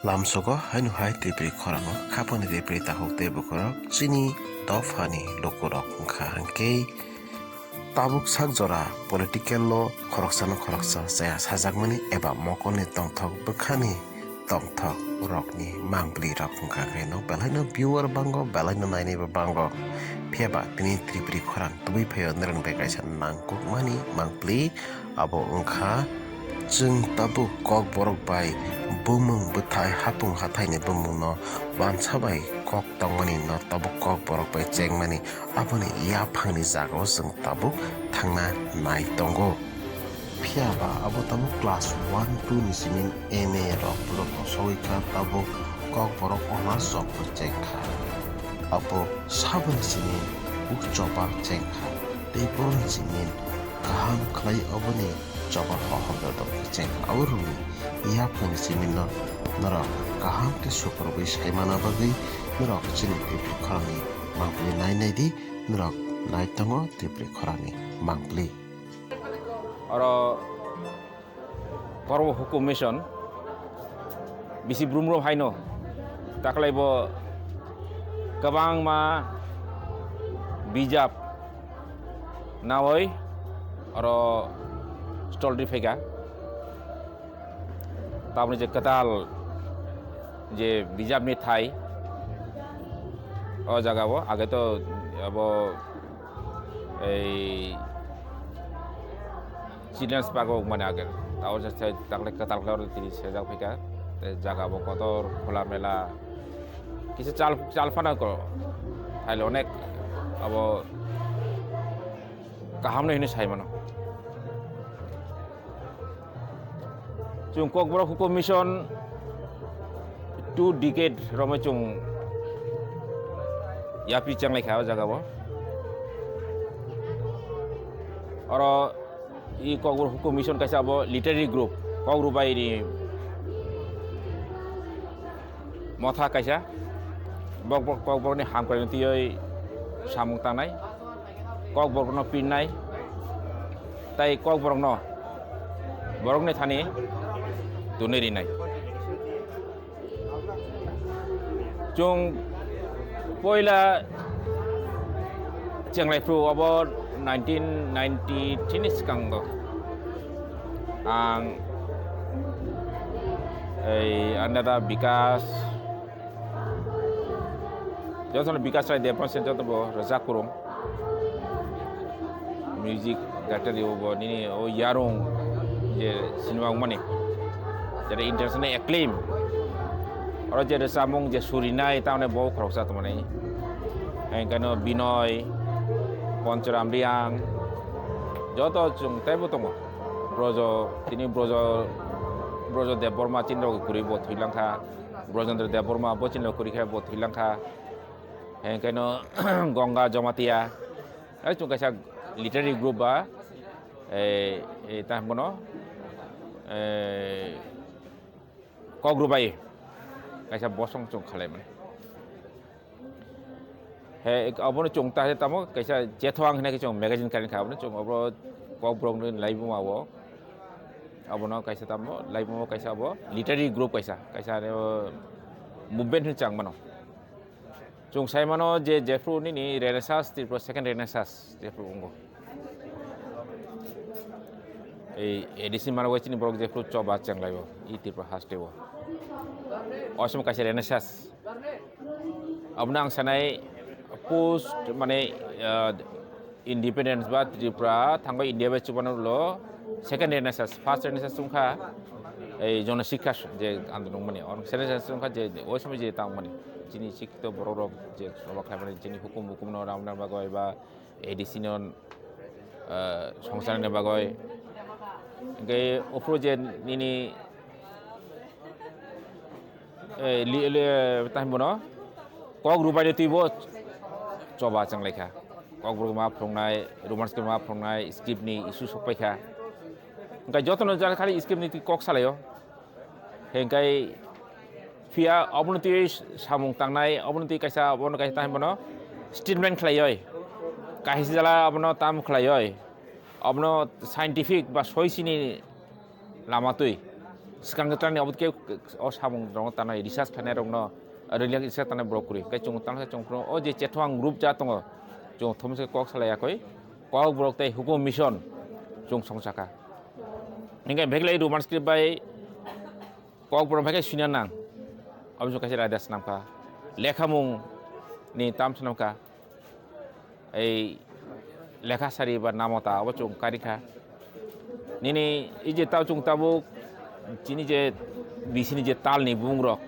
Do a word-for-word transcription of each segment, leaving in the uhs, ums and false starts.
Lamsogo haino hai Tripuri khorango khapangni Tripuri takhuk tei bukhurok chini dophani lukurok wngkha hwnkhe tabuk sak jora political-o khoroksano khoroksa chaya sajakmani eba mokolni tongthok bwkhani tongthok rokni mangpli rok wngkha khe no belai no viewer bango, belai no nainaibo bango. Phiya ba tini Tripuri khorang tubui phaio nirang bai kaisa nangkukmani mangpli. Abo wngkha, chwng tabuk Kokborok bai bumung bwthai hapung hathaini bumungno wansa bai kok tongmani no tabuk Kokborok bai chengmani, aboni yaphangni jagao chwng tabuk thangna nai tongo. Phiya ba abo tabuk class one two ni simi M A rok borok sogwi kha, tabuk Kokborok honours rok bo cheng kha. Abo saboni simi uk choba cheng kha, tei boroni simi kaham khlai oboni choba hohor dodok khe cheng kha. Abo rokni yaphangni simi no norok kaham khe sukurubui sai mana bagwi norok chini Tripuri khorangni mangpili nai nai di, norok nai tongo Tripuri khorangni mangpili. Oro Kokborok Hukum Mission bisi brum brum haino taklai bo kwbangma bijap nawi oro stall ri phaikha. Tamoni je kwtal je bijapni thai o jaga o age to abo ei Children's Park o mane age. Tao se se takle kwtal khe oro tini sejak phaikha. Tei jaga bo kotor khula mela. Kisa chal, chal phano ko. Thaile onek abo kaham no hini sai mano. Chwng Kokborok Hukum Mission two decade romwi chwng yapri chenglai kha o jaga o. Oro i Kokborok Hukum Mission kaisa abo literary group, Kokrubai ni motha kaisa. Bok, bok, Kokborok ni hamkrai no twiwi samung tangnai. Kokborok no pinnai. Tai Kokborok no borok ni thani tunwi rinai. Chwng poila chenglai phuru abo nineteen ninety three ni swkango ang ei Annada Bikas, jotono Bikas Rai Debbarma se joto bo rwchap kwrwng. Music director rw bo nini o Yarung je cinema wngmani, jeta international acclaim. Oro je rwchapmung je surinai tamni bo khoroksa tongmani. Hengkhe no Binoy, Ponchoram Riang, joto chwng teibo tongo. Brojo, tini Brojo, Brojo Debbarma chini rok kwrwi bo thwi langkha. Brojendra Debbarma bo chini rok kwrwi khe bo thwi langkha. Hengkhe no Ganga Jamatia. Ai chwng kaisa literary group ba, eh, eh, ta bono, eh, Kokrubai kaisa bosong chwng khalai mani. He, abono chwng ta tamo kaisa Chethoang hinai khe chwng magazine karing kha, abono chwng abo Kokborok ni laibuma o. Abono kaisa tamo laibuma o kaisa abo literary group kaisa, kaisa aro movement hin chang mano. Chwng sai mano je jephru nini Renaissance, Tripura second Renaissance jephru wngkha. Ei A D C mano wai chini borok jephru choba chenglaio, i Tripura haste o. O somoi kaisa Renaissance. Abono ang sanai post mane, ah, Independence ba Tripura thangwi India bai chubano ulo second Renaissance, first Renaissance wngkha ei Jona Sikha je andolon mani, or second Renaissance wngkha je o somoi je tang mani chini sikto borok rok je choba khlai mani chini hukum hukum no ramna bagwi ba A D C no, ah, songcharni bagwi. Hingke uphuru je nini eh, li-, li-, tamo bono Kokrubai ni twi bo choba chenglaikha. Kokborok ma phwrwngnai, Romans ma phwrwngnai, script ni issue sokpaikha. Hingke jotono jara khali script ni twi kok salaio. Hingke phiya obono twi samung tangnai, obono twi kaisa, obono kaisa tamo bono statement khlaioi. Kaisa jala obono tam khlaioi. Obono scientific ba soi sini lama twi. Swkang twlangni abo khe o samung rokno tanai research khlainai rokno, rwliya research tanai borok kwrwi. Hwnkhe chwng tamo khe chwng phuru o je chethoang group ja tongo, chwng thomse kok salai yakwi, kok borok tei hukum mission chwng songchakha. Hwnkhe Bheglai Roman script bai kok borok bai khe swina nang, abo chwng kaisa raida swnamkha. Lekhamung ni tam swnamkha. Ei lekha sari ba namota abo chwng karikha. Nini i je tao chwng tabuk chini je bisini je talni bumung rok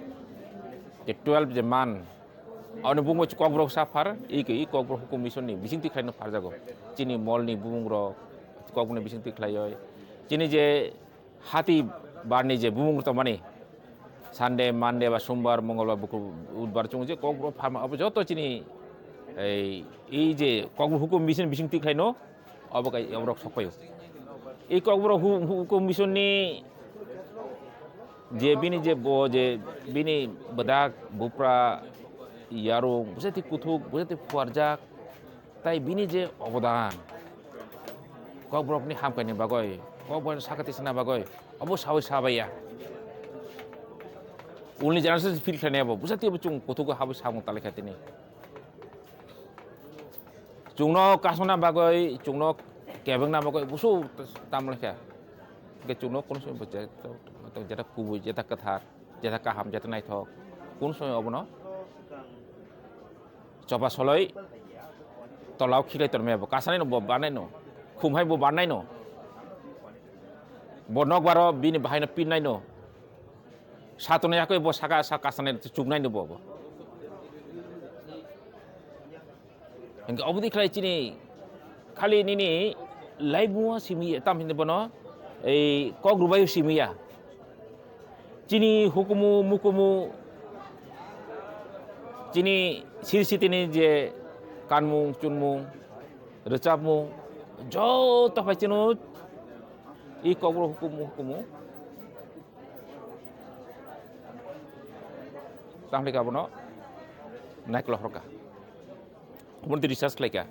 je twelve je man, aboni bumung kokborok sa phar, i ke i kokborok hukum mission ni bising twi khlaino pharjago. Chini mol ni bumung rok kokborok ni bising twi khlaioi. Chini je hati barni je bumung tongmani, Sunday, Monday ba Sombar, Mongolbar, Bukur, Budbar chwng je kokborok pharma abo joto chini ei, ei je kokborok hukum mission bising twi khlaino abo kai oborok sokpaio. Ei kokborok hu-, hu-, hukum mission ni je bini je bo je bini bwdak, bupra, yarung, bwsati kuthuk, bwsati phuarjak, tai bini je obodan, kokborokni hamkhaini bagwi, kokborokni sakha tisana bagwi, abo sawi sabaiya. Ulni generation feel khlainai abo, bwsati abo chwng kothogo habwi samung talaikha tini. Chwngno kasona bagwi, chwngno kebengna bagwi, busu tamlaikha. Hwnkhe chwngno kono somoi bo je-, jeta kubui, jeta kwthar, jeta kaham, jeta naithok, kono somoi obono choba soloi tolao khiklai tongmaya bo, kasanai no bo barnai no, khumhai bo barnai no, bo nokbaro bini bahaino pinnai no, satonai yakoi bo saka sa kasanai chuknai no bo, bo. Hingke oboni khlai chini khali nini laibuma simi tam hinwi bono ei kok rubaio simi ya. Chini hukumu mukumu, chini siri sitini je kanmung, chunmung, rwchapmung, joto phai chino i kokborok hukumu, hukumu. Tamhlika bono naikla horka. Obono twi research khlaikha.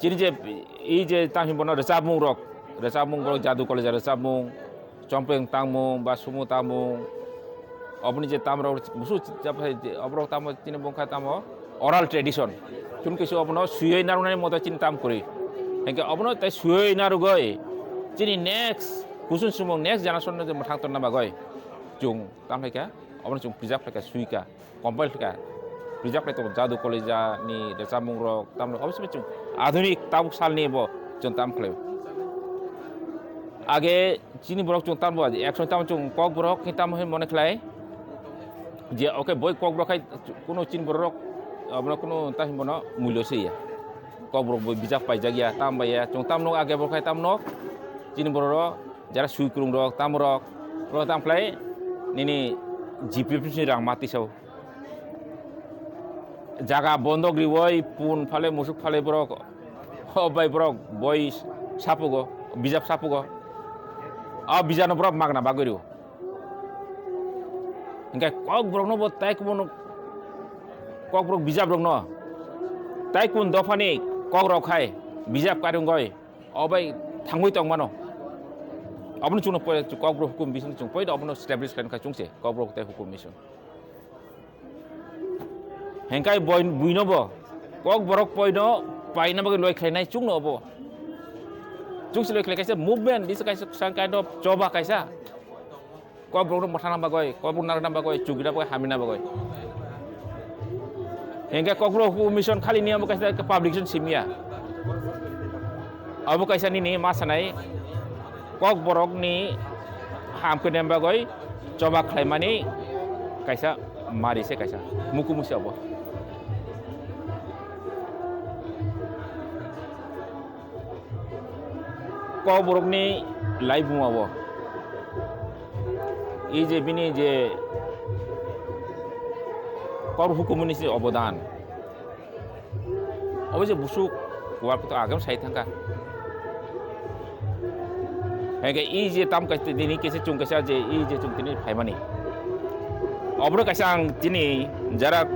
Chini je, ei je tang hinwi bono rwchapmung rok, rwchapmung rok, jadu college rwchapmung, chompeng tangmung, ba sumo tangmung, oboni je tamrok busu, oborok tamo chini bongkha tamo oral tradition. Chwng kisa obono swiwi narwknani moto chini tam kwrwi. Hingke obono tai swiwi narwgwi chini next kusun sumung, next generation no je mwthang tonna bagwi chwng tam khlaikha, obono chwng preserve khlaikha, swikha. Compile kha, rijak lai tongo jadu college ni rwchapmung rok, tamni obviously chwng adhunik tabuk salni bo chwng tam khlaio. Age chini borok chwng tam bo action tam chwng kok borok ni tam hin mone khlai je, okay, boi kok borok khai kuno chini borok rok abono kuno ta hin bono mulyo se ya. Kok borok boi bijak paijak ya, tam bai ya, chwng tam nok age borok khai tam nok chini borok rok jara sui kwrwng rok, tam rok, rok tam khlai nini G P F ni rang ma tisao. Jaga bondok riwoi pun phalai musuk phalai borok, o bai borok boi sapugo, bijap sapugo. A bijano borok magna bagwi riwo. Hingke kok borokno bo tai kubun kok borok bijap rokno tai kubun dophani kok rok khai bijap karungoi obai thangwi tongmano. Obono chwngno pore kokborok hukum bising chwng poida obono establish khlaina kha chwngse kokborok tei hukum mission. Hengkai boi buino bo kokborok poino paina bagwi loi khlainai chwngno obo. Chwngse loi khlai kaisa movement, this kaisa some kind of choba kaisa. Kokborok no mwthangna bagwi, kokborok narwkna bagwi, chukina bagwi, hamina bagwi. Hingke kokborok hukum mission khali niya bo kaisa publication simya. Abo kaisa nini ma sanai kokborok ni ham kene bagwi choba khlaimani kaisa mari se kaisa muku musi abo. Kokborokni laibuma o. I je bini je kok hukumuni se obodan. Obo je busuk kuar kuto agam sai thangka. Hingke i je tam kaisa tini kisa chung kaisa je i je chung tini phaimani. Obono kaisa ang tini jara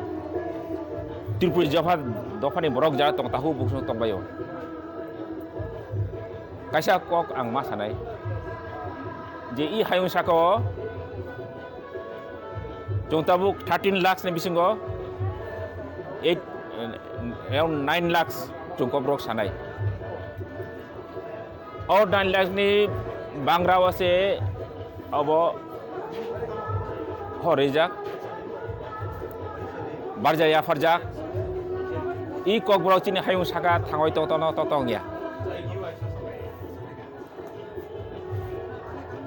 Tripuri jopha dophani borok jara tong tahu buksong tongbaio. Kaisa kok ang ma sanai. Je i hayung saka o chwng tabuk thirteen lakhs ni bisingo eight, around nine lakhs chwng Kokborok sanai. O nine lakhs ni bangra o se obo hor rijak, barja yapharjak. I Kokborok chini hayung saka thangwi tongtono tongtong ya.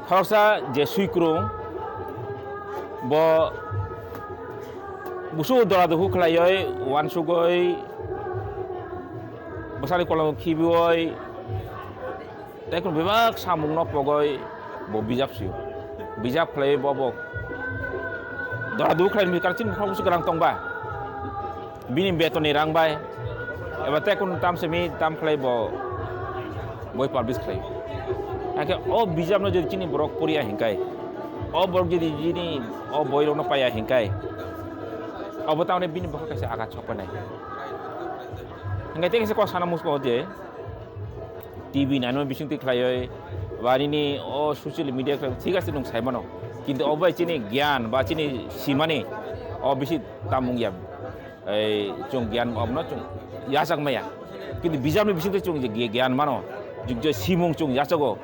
Khoroksa je swikrung, bo busu dora dukhu khlaiwi, uansugwi, bwsani kolom khibiwi, tei kunu bebak samungno pogwi bo bijap sio. Bijap khlaiwi bo, bo dora dukhu khlaini bwkha chini bukhuk busu kwrang tongba. Bini betonni rang bai, eba tei kunu tam simi tam khlai bo boi publish khlai. Hakhe o bijapno jodi chini borok poriya hinkai, o borok jodi chini o boirokno paiya hinkai, obo tamni bini bwkha kaisa agat sokpainai. Hinkai tei kaisa kok sana muchungo je, T V nainwi bisingtwi khlaiwi, ba nini o social media khlai, thik ase nwng sai mano. Kintu o bai chini gyan ba chini simani o bisi tamung ya. Ei, chwng gyan abono chwng yachak maya. Kintu bijapni bisingtwi chwng je gyan mano, je simung chwng yachago.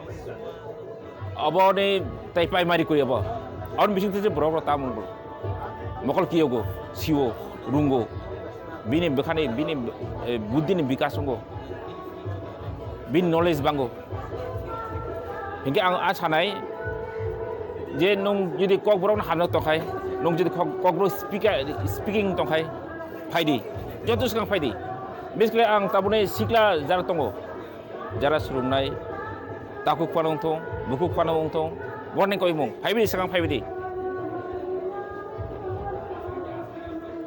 Aboni tei primary kwi abo. Aboni bisingtwi je borok rok tamung bo. Mokol kiyogo, siwo, rungo. Bini bwkhani, bini, eh, buddhini bikas wngo. Bini knowledge bango. Hinkhe ang a sanai je nwng jodi Kokborokno hamjak tongkhai, nwng jodi Kok-, Kokborok speaker, speaking tongkhai, phaidi. Joto swkang phaidi. Basically ang tabukni sikla jara tongo. Jara swrwngnai, takhuk phano wngthung, bukhuk phano wngthung, borokni koimung, phaibidi swkang phaibidi.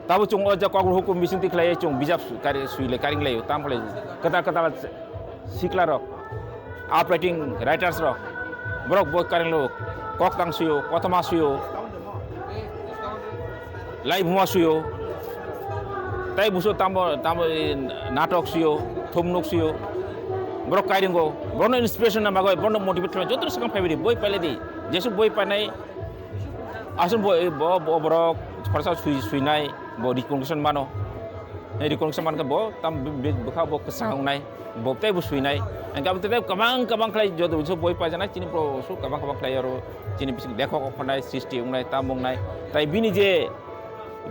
Tabo chwng o ja Kokborok hukum bisingtwi khlaiwi chwng bijap su-, kari-, swile karing laio, tamo khlai kwtal kwtal sikla rok, upwriting writers rok, borok bo karing lo, koktang suyo, kothoma suyo, laibuma suyo, tai buso tamo, tamo, eh, natok suyo, thumnuk suyo, borok kairingo, borokno inspiration na bagwi, borokno motivate khlai, joto swkang phaibidi, boi pailedi, jesu boi painai, aswk bo, bo, bo, borok khoroksa sui-, suinai, bo recognition mano, eh, recognition mankhe bo tam bi-, bi-, bwkha bo kwchang wngnai. Bo tei bo suinai. Ang kabo tei kabang kabang khlai joto so boi pajanai chini pro so kabang kabang khlai aro chini bising lekhok okhanai, sristi wngnai, tam wngnai. Tai bini je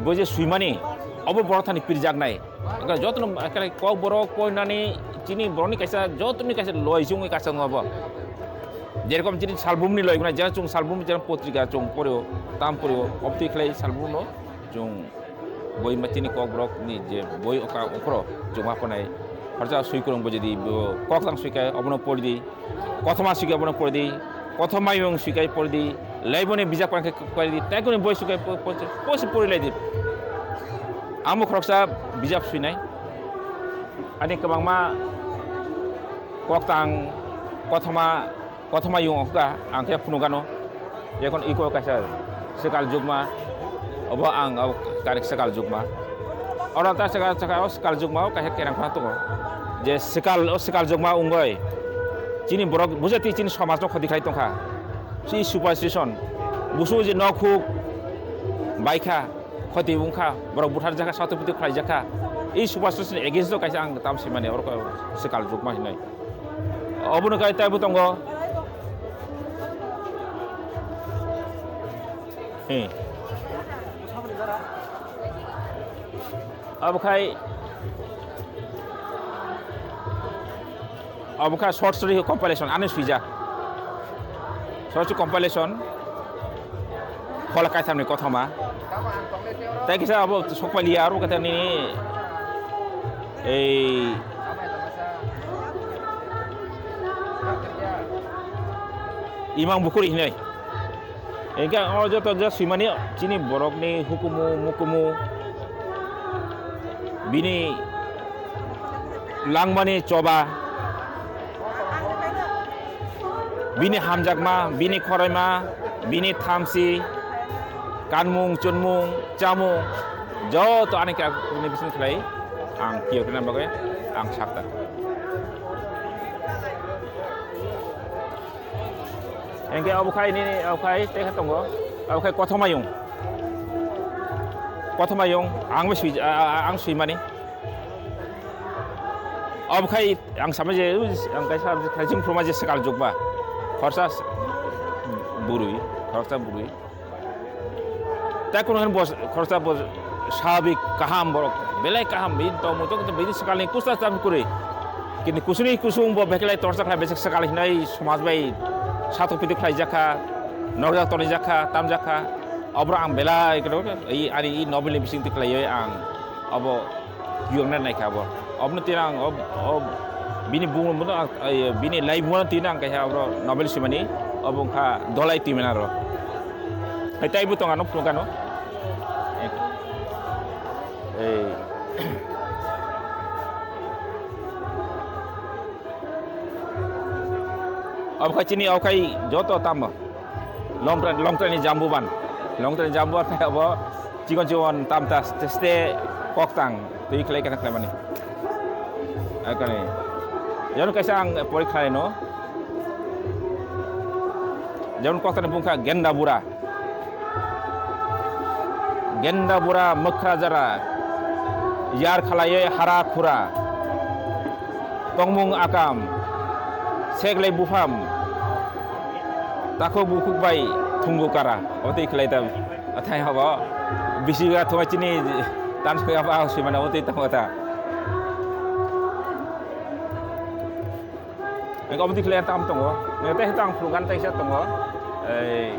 bo je suimani obo borok thani pirjaknai. Ang joto no kok borok poinani chini borokni kaisa joto ni kaisa loi chungwi kaisa wngo bo. Jerokom chini salbumni loi wngnai, jera chung salbum jera potrika chung porio, tam porio, obtwi khlai salbumno chung boi ma chini Kokborok ni je boi oka okro chuma phanai, khoroksa swikwrwng bo jodi bo koktang swikai obono poridi, kothoma swikai obono poridi, kothoma yung swikai poridi, laiboni bijak pangkhe poridi, taikuni boi swikai po-, po-, posi porilaidi. Amo khoroksa bijap swinai, ani kwbangma koktang, kothoma, kothoma yung okha, ang khe phunukgano. Jekon iko kaisa swkal jukma, obo ang abo karik swkal jukma. Oro ta swkal, swkal, o swkal jukma o kaisa kerang phano tongo. Je swkal, o swkal jukma wngwi chini borok bujati chini somajno khoti khlai tongkha. Si superstition, busu je nok huk baikha, khoti wngkha, borok butharjakha, sato pito khlaijakha. I superstition against o kaisa ang tam simani oro swkal jukma hinwi. Obono kai taibo tongo. Hmm. Abo khai, abo khai short story compilation ani suijak. Short story compilation. Phola kaithamni kothoma. Tai kisa abo sokpaliya aro kata nini ei imang bukur hinai. Engke o joto je swimani chini borokni hukumu mukumu bini langmani choba. Bini hamjakma, bini khoroima, bini thamsi, kanmung, chunmung, chamung, joto ani khe bini bising khlai ang kiyokna bagwi ang sakta. Hingke abo khai nini, abo khai tei khe tongo. Abo khai Kothomayung. Kothomayung, ang bo sui, a, a, a, ang suimani. Abo khai ang sama je, ang kaisa khai jing phuma je sekal jukba. Khorsa s-, burui, khorsa burui. Tei kuno hwn bo khoroksa bo sabik kaham borok, belai kaham, bini tongmung tong bini swkangni kusa tam kwrwi. Kini kusuni kusung bo bekelai torsa khlai besek swkang hinai somaj bai satok pitok khlai jakha, norjak tonwi jakha, tam jakha. Obro ang belai kwrwi, i ani i nobilni bising twi khlaiwi ang obo. Yungna naikha abo. Obno twi ang ob, ob, bini bumung bono, ai, bini lai bumung twi ang kaisa abo novel simani, obo wngkha Dolai Twimana ro. Hai taibo tong ano phunukano. Ei. Obo khai chini obo khai joto tamo. Longtrai, longtrai ni jambuban. Longtrai ni jambuban khai obo. Chikon chikon tam ta ste ste kok tang twi khlai kana khlai mani. Ai kani. Jon kaisa ang pori khlai no. Jon kok tang bungkha genda bura. Genda bura mokra jara. Yar khalai hara khura. Tongmung akam. Seglai bupham. Takhuk bukhuk bai thungbu kara. Obo twi khlai ta. Athai habo bisi ga thuma chini tan soya ba si mana oti tamo ta. Ego budi khle tam tongo. Nete tam phungan tai sa tongo. Ei.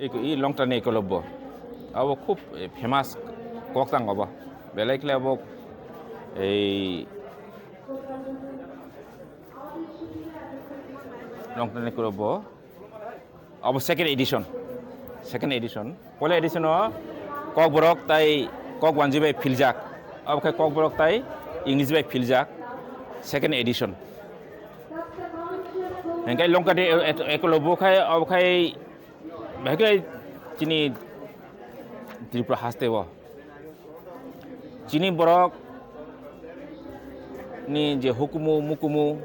Eko i Longtani Ekolobbo. Abo khub, eh, famous kok tang obo. Belai khle abo ei Longtani Ekolobbo. Abo second edition. Second edition. Poila edition o Kokborok tai Kokwanji bai philjak. Abo khai Kokborok tai English bai philjak. Second edition. Hingkai Longtani e-, e-, Ekolobbo khai, abo khai, bahai khai chini Tripura haste o. Chini borok ni je hukumu mukumu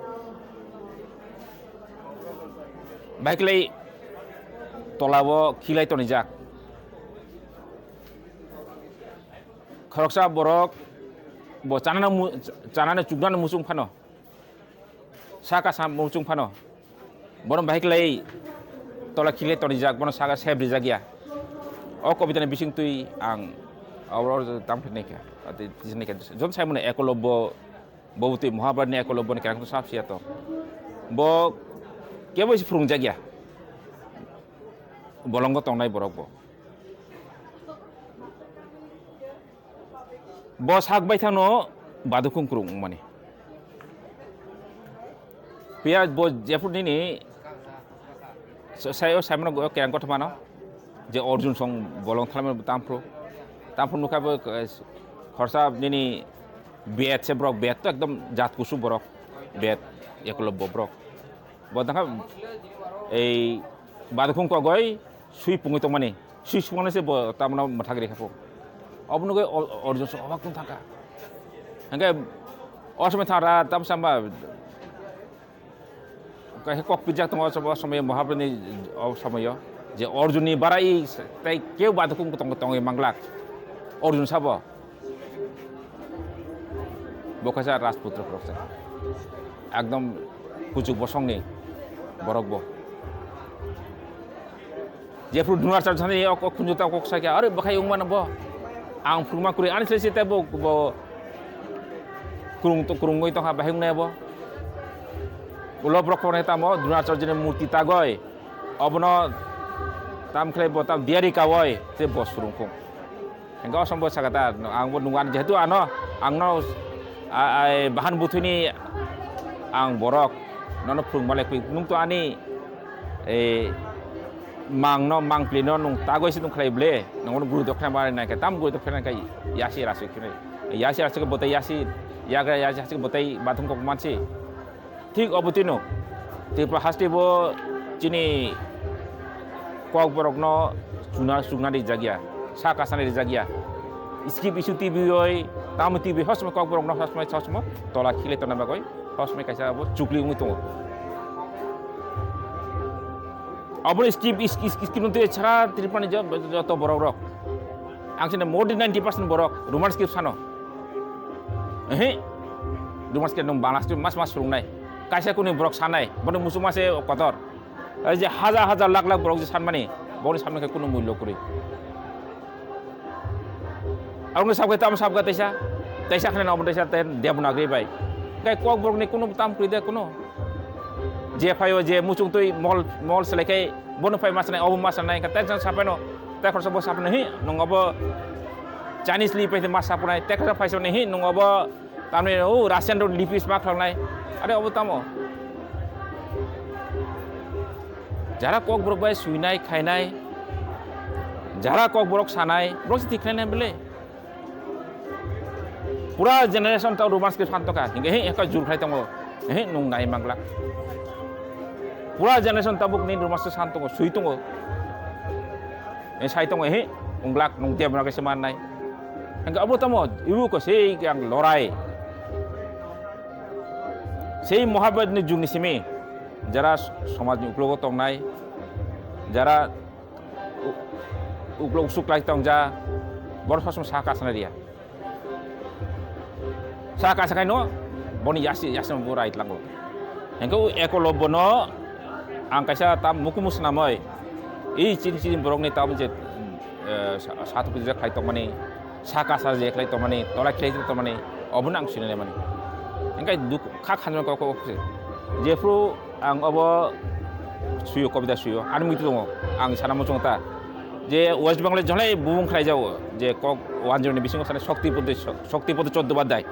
baiklai tola o khilai tonijak. Khoroksa borok bo chanana mu-, chanana chuknani muchung phano. Saka sam muchung phano. Bono bahai khlai tola khile tonijak, bono saka sep rijak ya. O kobitani bising twi ang oro tam khe naikha. Ati tisi naikha. Jon sai mano Ekolobbo, bo twi Mahabharatni Ekolobbo ni kerang sap siya to. Bo kebo se phurung jak ya. Bolongo tongnai borok bo. Bo sak bai thangno badukung kurung wngmani. Phiya bo jephru nini sa-, sayo saimano go kerang kothomano je Arjun song bolong thalmani tamphru. Tamphru nukha bo, eh, khorsa nini bet se borok, bet to ekdom jat kusu borok, bet Ekolobbo borok. Bo tangkha ei badukung kogoi sui pungwi tongmani. Sui sumano se bo tamno mwthagri kha pho. Obo nugui Ar-, Arjun se obak tong thangkha. Hingke o somoi thara tam samba kaisa kok pijak tongo o somoi Mahabharani o somoio je Arjunni barai tei kebo badukung tong-, tongwi manglak. Arjun sabo. Bo kaisa Rajputra khoroksa. Ekdom kuchuk bosongni borok bo. Jephru Dronacharya thani ok, ok khunju ta kok sakya, "Are, bwkhai wngmano bo. Ang phwrwngma kwrwi, ani se se tei bo, bo kwrwng to, kwrwngwi tongkha, bahai wngnai bo." Ulo borok phone tamo Dronacharya ni murti tagoi. Obono tam khlai bo tam diari kawoi, tei bo swrwngkhung. Hingke o sombo saka ta, ang bo nungo, ani jehetu ano, ang no, a, a, bahan buthuni ang borok, nono phwrwng balai kwi, nung to ani, e, mang no, mang pli no, nung tagoi se nung khlai ble, nung no guru dokhe ma nai khe, tam guru dokhe nai khe, yasi rasu khe, yasi rasu khe botai yasi, yagra yasi rasu khe botai bathum kok mansi. Thik obo twino Tripura haste bo chini Kokborokno chuna, chukna rijak ya, sa kasana rijak ya. Skip issue twi oi, tamo twi hosmai Kokborokno hosmai, hosmai tola khilai tongna bagwi hosmai kaisa bo chukli wngwi tongo. Aboni script, is-, is-, script twi sara Tripura ni jo-, joto borok rok. Ang sini more than ninety percent borok Roman script sano. Ehe. Roman script nung Bangla script mas mas surungnai. Kaisa kuni borok sanai, boni musu mase kotor. Ai je hajar hajar lakh lakh borok je sanmani, boni samne khe kunu mullo kwrwi. Aboni sabkhe tamo sabkha teisa, teisa khne obo teisa te Devanagari bai. Kai kok borok ni kunu tam kwrwi de kunu. Je phaio je muchung twi mol, mol selai kai bono phai mas nai, obo mas nai, ka tension sapai no, te khorsa bo sapai no hi, nung obo Chinese li pai mas sapai nai, te khorsa phai sapai hi, nung obo tamni o Russian ro lipi sma khlak nai. Are obo tamo. Jara kok borok bai suinai, khainai, jara kok borok sanai, borok si thik khlainai bele. Pura generation tau Roman script santoka, hingke he eka jur khlai tongo, he nung nai mangla. Pura generation tabuk ni Roman script santongo, sui tongo. He sai tongo, he unglak nung Devanagari se mannai. Hingke abo tamo, ibu ko sei yang lorai. Sei Mahabharata ni jug ni simi, jara somaj ni uklogo tongnai, jara u-, uklok usuk klai tong ja, borok sosong sa kasna riya. Sa kasa kai no, boni yasi, yasi bo rai tlango. Hingke u Ekolobbo no ang kaisa tam mukumu swnamoi. I chini chini borok ni tam je, eh, sa-, sa thupi je khlai tongmani, sa kasa je khlai tongmani, tola khlai tongmani, obo no ang sinai mani. Hingke duk kha khanjama kok kok se. Jephru Ang obo suyo, kobita suyo, ani muitu tongo. Ang sana muchung ta je West Bengal jolai bubung khlai jago, je kok wanjoni bisingo sana Shakti Padu, Shakti Padu Chattopadhyay.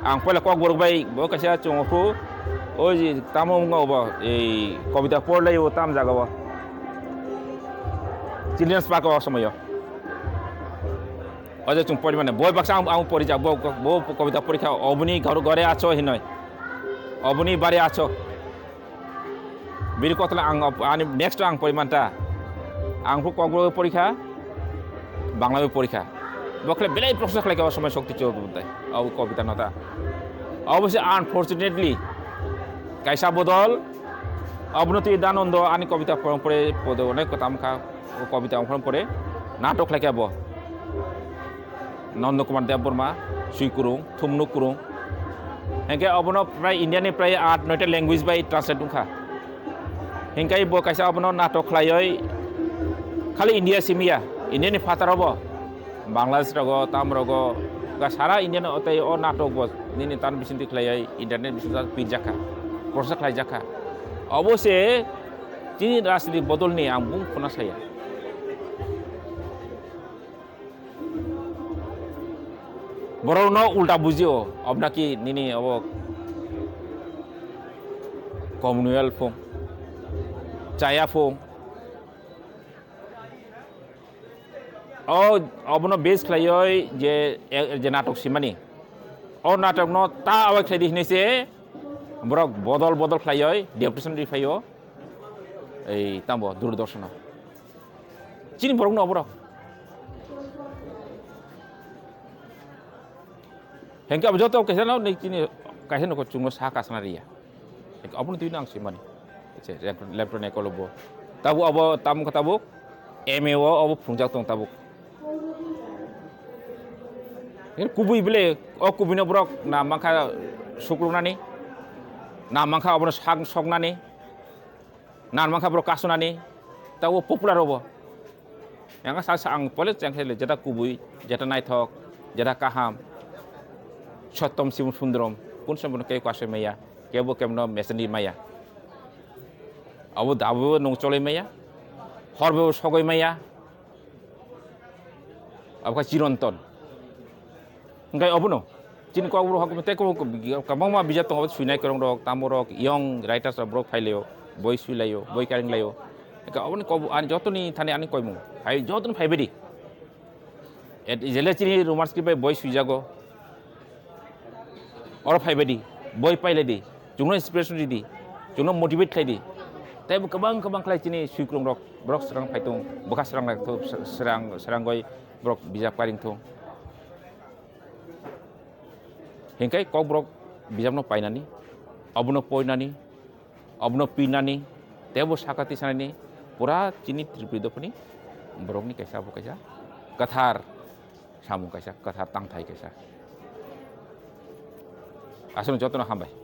Ang poila kok borok bai bo kaisa chungo phu, o je tamo wngma obo, ei kobita porlai o tam jaga o. Children's Park o somoyo. O je chung pori mane, boi baksa ang, ang pori ja, bo, bo kobita porikha, oboni garu gore acho hinoi. Oboni bari acho. Bini kotla ang op-, ani next ang pori manta. Ang phu kokbo porikha, Bangla bo porikha. Bokhle belai process khlai ka somoi Shakti Chattopadhyay. Abo kobita nota. Obviously, unfortunately, kaisa bodol, abono twi danondo ani kobita porong pore podo onek kotam kha, o kobita porong pore natok khlai ka bo. Nanda Kumar Debbarma, Sui Kurung, Thumnu Kurung. Hingke obono prai India ni prai aat noita language bai translate wngkha. Hingke bo kaisa obono natok khlaioi, khali India simi ya, India ni phataro bo, Bangladesh rogo, tam rogo, ga sara India no tei o natok bo nini tan bisingtwi khlaioi, internet bisingtwi pirjakha, process khlaijakha. Obo se chini rajniti bodol ni ang bung khuna saya. Borokno ulta bujio, obnaki nini obo Commonwealth phung, chaya phung. O, obono base khlaioi je, je natok simani. O natokno ta awai khlaidi hinui se borok bodol bodol khlaioi deputation ri phaio. Ei tambo Doordarshono. Chini borokno oborok. Hengke abo joto kaisa no, nei chini kaisa no chungo sa kasna riya. Hengke abono twi nang simani. Che, laptop ne kolobo. Tabu abo tam ka tabuk. M A o abo phungjak tong tabuk. Kubui bile, o kubui no borok na mankha sukruknani. Na mankha obono sak soknani. Nan mankha borok kasonani, tabo popular obo. Yang sa sa ang pole chang khe jeta kubui, jeta naithok, jeta kaham. Sottom Sibum Sundrom, kun somono kebo kasoi maya, kebo kemno mesandi maya. Abo dabo nung choloi maya, horbo sogoi maya. Abo kha chironton. Hingkai obono chini kokborok hok tei kwbangma bijap tongo, suinai kwrwngrok, tamorok, young writers rok borok phailaio, boi suilaio, boi karinglaio. Hingkhe oboni kok ani jotoni thani ani koimung phai, jotoni phaibaidi. Jele chini Roman script bai boi suijago. Oro phaibaidi, boi pailaidi, chwngno inspiration ridi, chwngno motivate khlaidi. Tei bo kwbang kwbang khlai chini swikwrwngrok, borok srang phaitung, bwkha srang lai thung, srang, srangwi borok bijap karing thung. Hingkai kokborok bijapno painani, abono poinani, abono pinani, tei bo saka tisanani, Pura chini Tripuri dophani borokni kaisa abo kaisa kwthar samung kaisa, kwthar tangthai kaisa. Aswk jotono hambai.